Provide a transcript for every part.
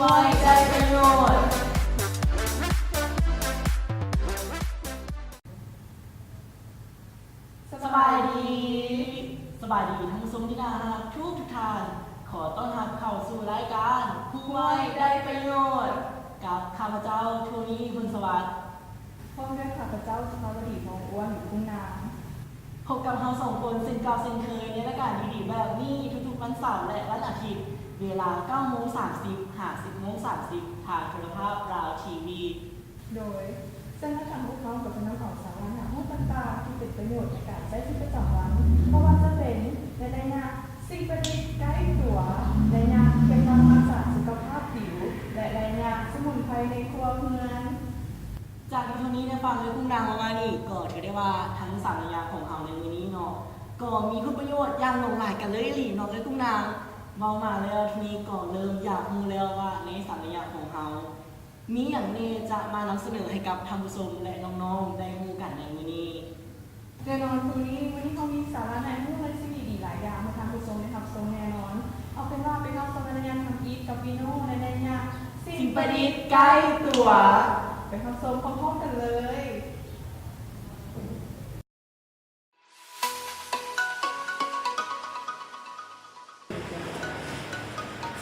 ຫ້ອຍໄດ້ປະໂຫຍດ. ສະບາຍດີ ສະບາຍດີທ່ານຜູ້ຊົມທີ່ໜ້າຮັກທຸກໆທ່ານ. ຂໍຕ້ອນຮັບເຂົ້າສູ່ລາຍການ ຮູ້ໄວ້ໄດ້ປະໂຫຍດ ກັບຂ້າພະເຈົ້າ ໂທນີ ບຸນສະຫວັດ ພ້ອມດ້ວຍຂ້າພະເຈົ້າ ສຸພາວະດີ ທອງອ້ວນ ຫຼື ກຸ້ງນາງ. ພົບກັບເຮົາສອງຄົນເຊັ່ນເກົ່າເຊັ່ນເຄີຍ ໃນລາຍການດີໆແບບນີ້ ທຸກໆວັນເສົາ ແລະ ວັນອາທິດ ເວລາເກົ້າໂມງສາມສິບ ຫາສິບໂມງສາມສິບ ທາງໂທລະພາບລາວທີວີ. ໂດຍ ເຊິ່ງລາຍການຂອງພວກເຮົາກໍຈະນຳເອົາສາລະໜ້າຮູ້ຕ່າງໆທີ່ເປັນປະໂຫຍດໃນການໃຊ້ຊີວິດປະຈຳວັນ ບໍ່ວ່າຈະເປັນໃນໄລຍະສິ່ງປະດິດໃກ້ຕົວ, ໄລຍະເກັບຮັກສາສຸຂະພາບຜິວ ແລະ ໄລຍະສະໝຸນໄພໃນຄົວເຮືອນ. ຈາກທີ່ໂທນີໄດ້ຟັງເອື້ອຍກຸ້ງນາງເວົ້າມານີ້ ກໍຖືໄດ້ວ່າທັງສາມໄລຍະຂອງເຮົາໃນມື້ນີ້ເນາະ ກໍມີຄຸນປະໂຫຍດຢ່າງຫຼວງຫຼາຍກັນເລີຍອີ່ຫຼີເນາະເອື້ອຍກຸ້ງນາງ. ເວົ້າມາແລ້ວ ໂທນີກໍເລີ່ມຢາກຮູ້ແລ້ວວ່າໃນສາມໄລຍະຂອງເຮົາ ມີຫຍັງແດ່ຈະມານຳສະເໜີໃຫ້ກັບທ່ານຜູ້ຊົມ ແລະ ນ້ອງໆໄດ້ຮູ້ກັນໃນມື້ນີ້? ແນ່ນອນ ໂທນີ ມື້ນີ້ເຮົາມີສາລະໜ້າຮູ້ ແລະ ສິ່ງດີໆຫຼາຍຢ່າງໃຫ້ທ່ານຜູ້ຊົມໄດ້ຮັບຊົມແນ່ນອນ. ເອົາເປັນວ່າໄປຮັບຊົມໃນໄລຍະທຳອິດກັບວິໂນ ໃນໄລຍະສິ່ງປະດິດໃກ້ຕົວ. ໄປຮັບຊົມພ້ອມໆກັນເລີຍ.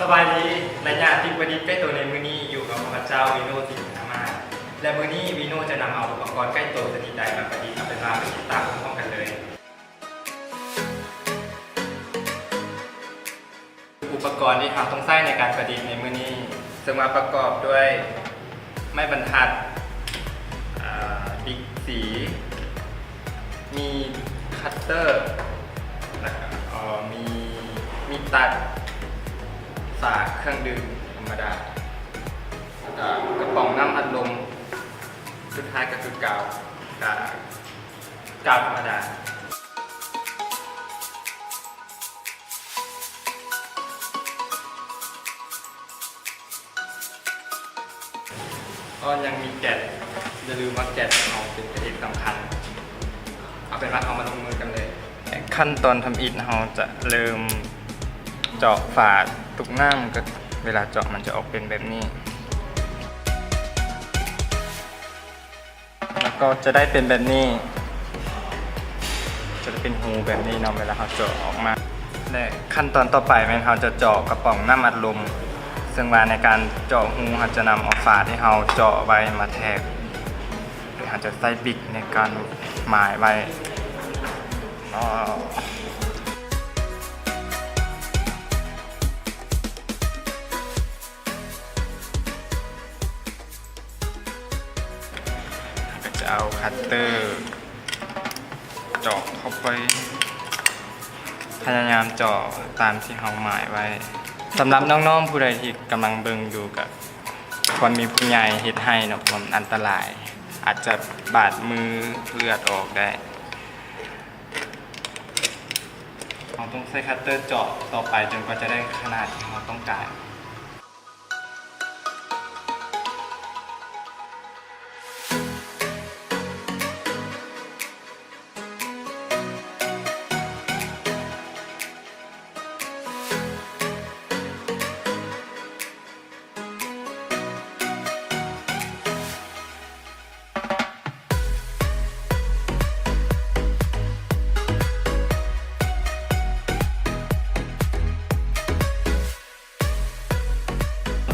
ສະບາຍດີ ໄລຍະສິ່ງປະດິດໃກ້ໂຕໃນມື້ນີ້ຢູ່ກັບຂ້າພະເຈົ້າ ວິໂນ ສິງຫາມາດ ແລະ ມື້ນີ້ວິໂນຈະນຳເອົາອຸປະກອນໃກ້ໂຕຊະນິດໃດມາປະດິດ ເອົາເປັນວ່າໄປຕິດຕາມພ້ອມໆກັນເລີຍ. ອຸປະກອນທີ່ເຮົາຕ້ອງໃຊ້ໃນການປະດິດໃນມື້ນີ້ ເຊິ່ງວ່າປະກອບດ້ວຍ ໄມ້ບັນທັດ, ເອີ ບິກສີ, ມີຄັດເຕີ ແລ້ວກໍ ເອີ ມີມີດຕັດ, ຝາເຄື່ອງດື່ມທຳມະດາ ແລ້ວກໍກະປ໋ອງນ້ຳອັດລົມ, ສຸດທ້າຍກໍຄືກາວ, ກາວ ກາວທຳມະດາ. ກໍຍັງມີແກັດ, ຢ່າລືມວ່າແກັດເຮົາເປັນພະເອກສຳຄັນ. ເອົາເປັນວ່າເຮົາມາລົງມືກັນເລີຍ. ຂັ້ນຕອນທຳອິດເຮົາຈະເລີ່ມເຈາະຝາຕຸກນ້ຳ, ກໍເວລາເຈາະມັນຈະອອກເປັນແບບນີ້. ແລ້ວກໍຈະໄດ້ເປັນແບບນີ້, ຈະໄດ້ເປັນຮູແບບນີ້ເນາະ ເວລາເຮົາເຈາະອອກມາ. ແລະ ຂັ້ນຕອນຕໍ່ໄປແມ່ນເຮົາຈະເຈາະກະປ໋ອງນ້ຳອັດລົມ, ເຊິ່ງວ່າໃນການເຈາະຮູເຮົາຈະນຳເອົາຝາທີ່ເຮົາເຈາະໄວ້ມາແທກ, ໂດຍເຮົາຈະໃຊ້ບິກໃນການໝາຍໄວ້. ເຮົາກໍຈະເອົາຄັດເຕີເຈາະເຂົ້າໄປ, ພະຍາຍາມເຈາະຕາມທີ່ເຮົາໝາຍໄວ້. ສຳລັບນ້ອງໆຜູ້ໃດທີ່ກຳລັງເບິ່ງຢູ່ ກໍຄວນມີຜູ້ໃຫຍ່ເຮັດໃຫ້ເນາະ, ເພາະວ່າມັນອັນຕະລາຍ, ອາດຈະບາດມື, ເລືອດອອກໄດ້. ເຮົາຕ້ອງໃຊ້ຄັດເຕີເຈາະຕໍ່ໄປຈົນກວ່າຈະໄດ້ຂະໜາດທີ່ເຮົາຕ້ອງການ.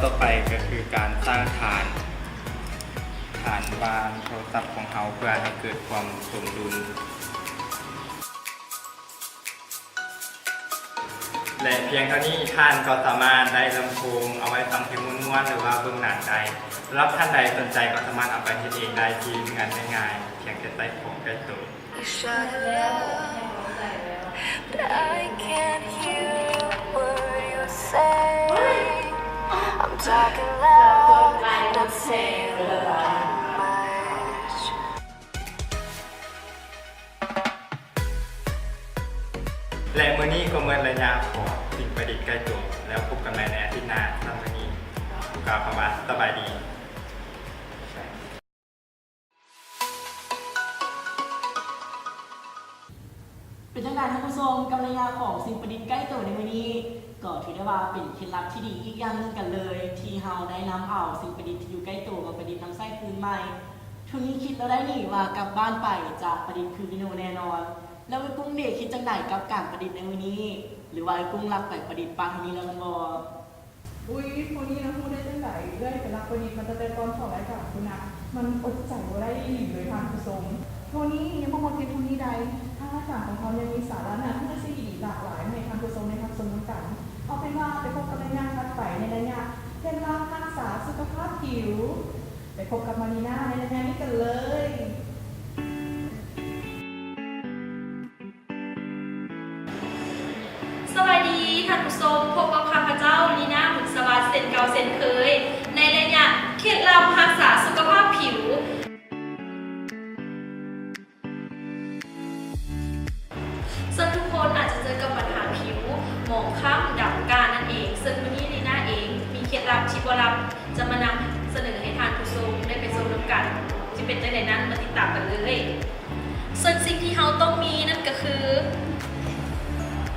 ຕໍ່ໄປກໍຄືການສ້າງຖານ, ຖານວາງໂທລະສັບຂອງເຮົາ ເພື່ອໃຫ້ເກີດຄວາມສົມດຸນ. ແລະ ພຽງເທົ່ານີ້ທ່ານກໍສາມາດໄດ້ລຳໂພງເອົາໄວ້ຟັງເພງມ່ວນໆ ຫຼືວ່າເບິ່ງໜັງໄດ້. ສຳລັບທ່ານໃດສົນໃຈກໍສາມາດເອົາໄປເຮັດເອງໄດ້ທີ່ເຮືອນງ່າຍໆ ພຽງແຕ່ໃຊ້ຂອງໃກ້ໂຕ. But I can't hear a word you're saying. I'm talking loud, not saying much. ແລະ ມື້ນີ້ກໍໝົດໄລຍະຂອງສິ່ງປະດິດໃກ້ຕົວ, ແລ້ວພົບກັນໃໝ່ໃນອາທິດໜ້າ. ສຳລັບມື້ນີ້ ກ່າວຄຳວ່າສະບາຍດີ. ເປັນຈັ່ງໃດທ່ານຜູ້ຊົມ ກັບໄລຍະຂອງສິ່ງປະດິດໃກ້ໂຕໃນມື້ນີ້? ກໍຖືໄດ້ວ່າເປັນເຄັດລັບທີ່ດີອີກຢ່າງໜຶ່ງກັນເລີຍ ທີ່ເຮົາໄດ້ນຳເອົາສິ່ງປະດິດທີ່ຢູ່ໃກ້ໂຕມາປະດິດນຳໃຊ້ຄືນໃໝ່. ໂທນີຄິດແລ້ວໄດ້ນີ້ວ່າກັບບ້ານໄປຈະປະດິດຄືເມນູແນ່ນອນ. ແລ້ວເອື້ອຍກຸ້ງເດ ຄິດຈັ່ງໃດກັບການປະດິດໃນມື້ນີ້? ຫຼືວ່າເອື້ອຍກຸ້ງລັກໄປປະດິດປະເທດນີ້ແລ້ວແມ່ນບໍ່? ອຸ້ຍ ໂທນີນະ ຮູ້ໄດ້ຈັ່ງໃດ? ເອື້ອຍໄປລັກປະດິດມາຕັ້ງແຕ່ກ່ອນເຂົ້າລາຍການພຸ້ນນະ. ມັນອົດໃຈບໍ່ໄດ້ອີ່ຫຼີເລີຍທ່ານຜູ້ຊົມ. ໂທນີ ຍັງບໍ່ໝົດພຽງເທົ່ານີ້ໃດ, ທາງລາຍການຂອງເຮົາຍັງມີສາລະໜ້າຮູ້ສິ່ງດີໆຫຼາກຫຼາຍມາໃຫ້ທ່ານຜູ້ຊົມໄດ້ຮັບຊົມນຳກັນ. ເອົາເປັນວ່າໄປພົບກັນໃນໄລຍະຖັດໄປ ໃນໄລຍະເຄັດລັບຮັກສາສຸຂະພາບຜິວ. ໄປພົບກັບມາລີນາໃນໄລຍະນີ້ກັນເລີຍ. ສະບາຍດີທ່ານຜູ້ຊົມ, ພົບກັບຂ້າພະເຈົ້າ ລີນາ ບຸນສະຫວັດ ເຊັ່ນເກົ່າເຊັ່ນເຄີຍ ໃນໄລຍະເຄັດລັບຮັກສາສຸຂະພາບຜິວ. ເຊິ່ງທຸກຄົນອາດຈະເຈີກັບບັນຫາຜິວໝອງຄ້ຳ ດຳກ້ານນັ້ນເອງ, ເຊິ່ງມື້ນີ້ລີນາເອງມີເຄັດລັບທີ່ບໍ່ລັບ ຈະມານຳສະເໜີໃຫ້ທ່ານຜູ້ຊົມໄດ້ໄປຊົມນຳກັນ. ຈະເປັນຈັ່ງໃດນັ້ນ ມາຕິດຕາມກັນເລີຍ. ເຊິ່ງສິ່ງທີ່ເຮົາຕ້ອງມີນັ້ນກໍຄື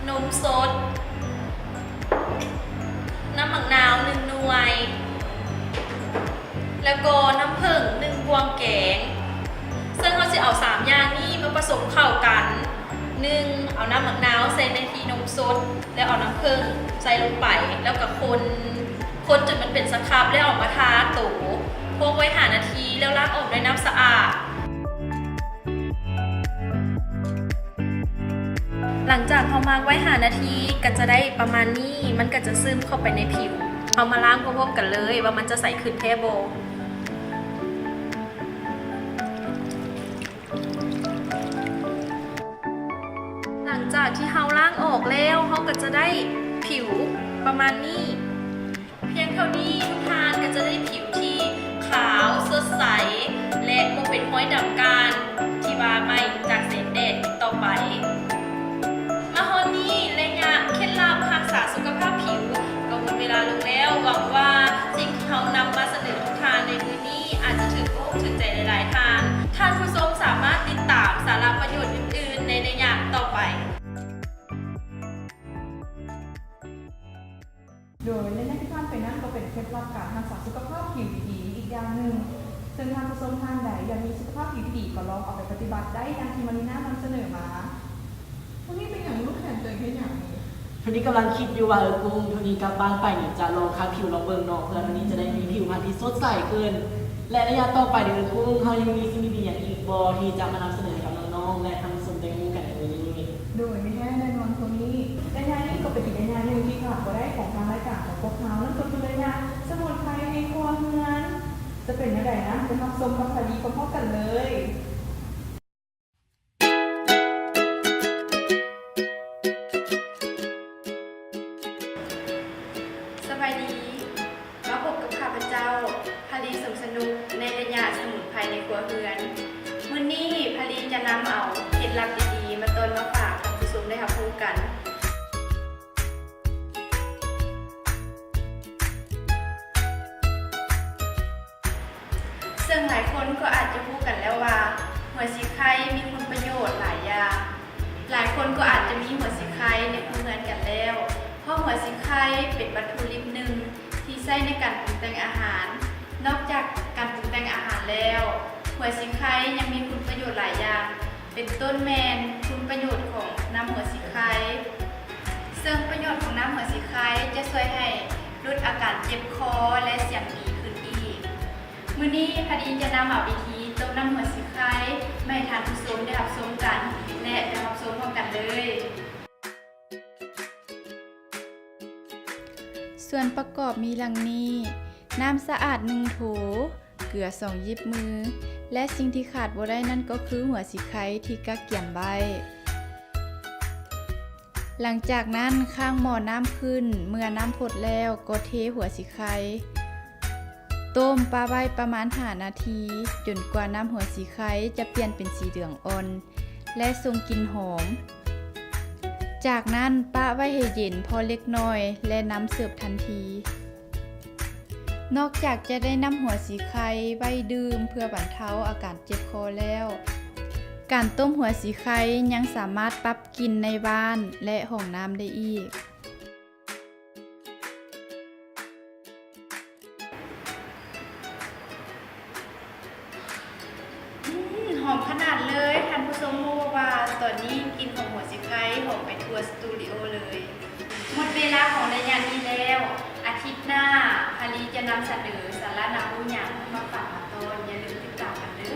ນົມສົດ, ນ້ຳໝາກນາວໜຶ່ງໜ່ວຍ ແລ້ວກໍນ້ຳເຜິ້ງໜຶ່ງບ່ວງແກງ. ເຊິ່ງເຮົາຊິເອົາສາມຢ່າງນີ້ມາປະສົມເຂົ້າກັນ. ໜຶ່ງ ເອົານ້ຳໝາກນາວໃສ່ໃນທີ່ນົມສົດ ແລ້ວເອົານ້ຳເຜິ້ງໃສ່ລົງໄປ ແລ້ວກໍຄົນ ຄົນຈົນມັນເປັນສະຄຣັບ ແລ້ວເອົາມາທາໂຕ ພົກໄວ້ຫ້ານາທີ ແລ້ວລ້າງອອກດ້ວຍນ້ຳສະອາດ. ຫຼັງຈາກເຮົາໝັກໄວ້ຫ້ານາທີ ກໍຈະໄດ້ປະມານນີ້, ມັນກໍຈະຊຶມເຂົ້າໄປໃນຜິວ. ເຮົາມາລ້າງພ້ອມໆກັນເລີຍວ່າມັນຈະໃສຂຶ້ນແທ້ບໍ່. ຫຼັງຈາກທີ່ເຮົາລ້າງອອກແລ້ວ ເຮົາກໍຈະໄດ້ຜິວປະມານນີ້. ພຽງເທົ່ານີ້ ທຸກທ່ານກໍຈະໄດ້ຜິວທີ່ຂາວສົດໃສ ແລະ ບໍ່ເປັນຮອຍດຳກ້ານທີ່ວ່າໄໝ້ຈາກແສງແດດອີກຕໍ່ໄປ. ມາຮອດນີ້ ໄລຍະເຄັດລັບຮັກສາສຸຂະພາບຜິວກໍໝົດເວລາລົງແລ້ວ. ຫວັງວ່າສິ່ງທີ່ເຮົານຳມາສະເໜີທຸກທ່ານໃນມື້ນີ້ ອາດຈະຖືກອົກຖືກໃຈຫຼາຍໆທ່ານ. ທ່ານຜູ້ຊົມສາມາດຕິດຕາມສາລະປະໂຫຍດອື່ນໆໃນໄລຍະຕໍ່ໄປ. ໂດຍ ແລະ ໃນທີ່ຜ່ານໄປນັ້ນກໍເປັນເຄັດລັບການຮັກສາສຸຂະພາບຜິວທີ່ດີອີກຢ່າງໜຶ່ງ, ເຊິ່ງທ່ານຜູ້ຊົມທ່ານໃດຢາກມີສຸຂະພາບຜິວທີ່ດີ ກໍລອງເອົາໄປປະຕິບັດໄດ້ ດັ່ງທີ່ມາລີນານຳສະເໜີມາ. ໂທນີ ເປັນຫຍັງລູກແຂນຕົວເອງເຮັດຫຍັງນີ້? ໂທນີກຳລັງຄິດຢູ່ວ່າ ເອີ ກຸ້ງ ໂທນີກັບບ້ານໄປນີ້ຈະລອງຂັດຜິວລອງເບິ່ງເນາະ ເພື່ອໂທນີຈະໄດ້ມີຜິວພັນທີ່ສົດໃສຂຶ້ນ. ແລະ ໄລຍະຕໍ່ໄປເດີ ເອີ ກຸ້ງ ເຮົາຍັງມີສິ່ງດີໆຫຍັງອີກບໍ່ ທີ່ຈະມານຳສະເໜີໃຫ້ກັບນ້ອງໆ ແລະ ທ່ານຜູ້ຊົມໄດ້ຮູ້ກັນໃນມື້ນີ້? ໂດຍ ມີແທ້ແນ່ນອນ ໂທນີ. ໄລຍະນີ້ກໍເປັນອີກໄລຍະໜຶ່ງທີ່ຂາດບໍ່ໄດ້ຂອງທາງລາຍການຂອງພວກເຮົາ, ນັ້ນກໍຄືໄລຍະສະໝຸນໄພໃນຄົວເຮືອນ. ຈະເປັນແນວໃດນັ້ນ ໄປຮັບຊົມກັບພາລີພ້ອມໆກັນເລີຍ. ສະບາຍດີ, ມາພົບກັບຂ້າພະເຈົ້າ ພາລີ ສົມສະໜຸກ ໃນໄລຍະສະໝຸນໄພໃນຄົວເຮືອນ. ມື້ນີ້ພາລີຈະນຳເອົາເຄັດລັບດີໆມາຕ້ອນມາຝາກທ່ານຜູ້ຊົມໄດ້ຮັບຮູ້ກັນ. ເຊິ່ງຫຼາຍຄົນກໍອາດຈະຮູ້ກັນແລ້ວວ່າ ຫົວສີໄຄມີຄຸນປະໂຫຍດຫຼາຍຢ່າງ. ຫຼາຍຄົນກໍອາດຈະມີຫົວສີໄຄໃນຄົວເຮືອນກັນແລ້ວ, ເພາະຫົວສີໄຄເປັນວັດຖຸດິບໜຶ່ງທີ່ໃຊ້ໃນການປຸງແຕ່ງອາຫານ. ນອກຈາກການປຸງແຕ່ງອາຫານແລ້ວ, ຫົວສີໄຄຍັງມີຄຸນປະໂຫຍດຫຼາຍຢ່າງ, ເປັນຕົ້ນແມ່ນຄຸນປະໂຫຍດຂອງນ້ຳຫົວສີໄຄ. ເຊິ່ງປະໂຫຍດຂອງນ້ຳຫົວສີໄຄຈະຊ່ວຍໃຫ້ຫຼຸດອາການເຈັບຄໍ ແລະ ສຽງດີຂຶ້ນອີກ. ມື້ນີ້ພາລີຈະນຳເອົາວິທີຕົ້ມນ້ຳຫົວສີໄຄມາໃຫ້ທ່ານຜູ້ຊົມໄດ້ຮັບຊົມກັນ ແລະ ໄປຮັບຊົມພ້ອມກັນເລີຍ. ສ່ວນປະກອບມີດັ່ງນີ້, ນ້ຳສະອາດໜຶ່ງໂຖ, ເກືອສອງຫຍິບມື ແລະ ສິ່ງທີ່ຂາດບໍ່ໄດ້ນັ້ນກໍຄືຫົວສີໄຄທີ່ກະກຽມໄວ້. ຫຼັງຈາກນັ້ນຄ້າງໝໍ້ນ້ຳຂຶ້ນ, ເມື່ອນ້ຳຟົດແລ້ວກໍເທຫົວສີໄຄ, ຕົ້ມປະໄວ້ປະມານຫ້ານາທີ ຈົນກວ່ານ້ຳຫົວສີໄຄຈະປ່ຽນເປັນສີເຫຼືອງອ່ອນ ແລະ ສົ່ງກິ່ນຫອມ. ຈາກນັ້ນປະໄວ້ໃຫ້ເຢັນພໍເລັກນ້ອຍ ແລະ ນຳເສີບທັນທີ. ນອກຈາກຈະໄດ້ນ້ຳຫົວສີໄຄໄວ້ດື່ມເພື່ອບັນເທົາອາການເຈັບຄໍແລ້ວ, ການຕົ້ມຫົວສີໄຄຍັງສາມາດປັບກິ່ນໃນບ້ານ ແລະ ຫ້ອງນ້ຳໄດ້ອີກ. ຂະໜາດເລີຍ, ທ່ານຜູ້ຊົມຮູ້ບໍ່ວ່າ ຕອນນີ້ກິ່ນຫອມຫົວສີໄຄຫອມໄປທົ່ວສະຕູດິໂອເລີຍ. ໝົດເວລາຂອງໄລຍະນີ້ແລ້ວ. ອາທິດໜ້າ ພາລີຈະນຳສະເໜີສາລະໜ້າຮູ້ຫຍັງມາຝາກມາຕ້ອນ. ຢ່າລືມຕິດຕາມກັນເດີ້.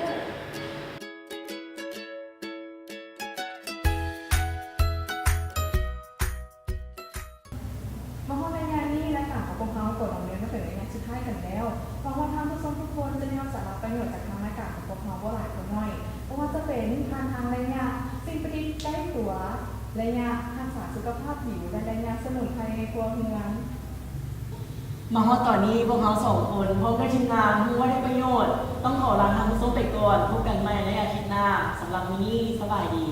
ມາຮອດໄລຍະນີ້, ລາຍການຂອງພວກເຮົາກໍດຳເນີນມາເຖິງໄລຍະສຸດທ້າຍກັນແລ້ວ. ຫວັງວ່າທ່ານຜູ້ຊົມທຸກຄົນຈະໄດ້ຮັບສາລະປະໂຫຍດຈາກທາງລາຍການຂອງພວກເຮົາບໍ່ຫຼາຍກໍໜ້ອຍ, ບໍ່ວ່າຈະເປັນຜ່ານທາງໄລຍະສິ່ງປະດິດໃກ້ຕົວ, ໄລຍະຮັກສາສຸຂະພາບຜິວ ແລະ ໄລຍະສະໝຸນໄພໃນຄົວເຮືອນ. ມາຮອດຕອນນີ້ ພວກເຮົາສອງຄົນພ້ອມດ້ວຍທີມງານຮູ້ວ່າໄດ້ປະໂຫຍດ ຕ້ອງຂໍລາທ່ານຜູ້ຊົມໄປກ່ອນ. ພົບກັນໃໝ່ໃນອາທິດໜ້າ. ສຳລັບມື້ນີ້ ສະບາຍດີ.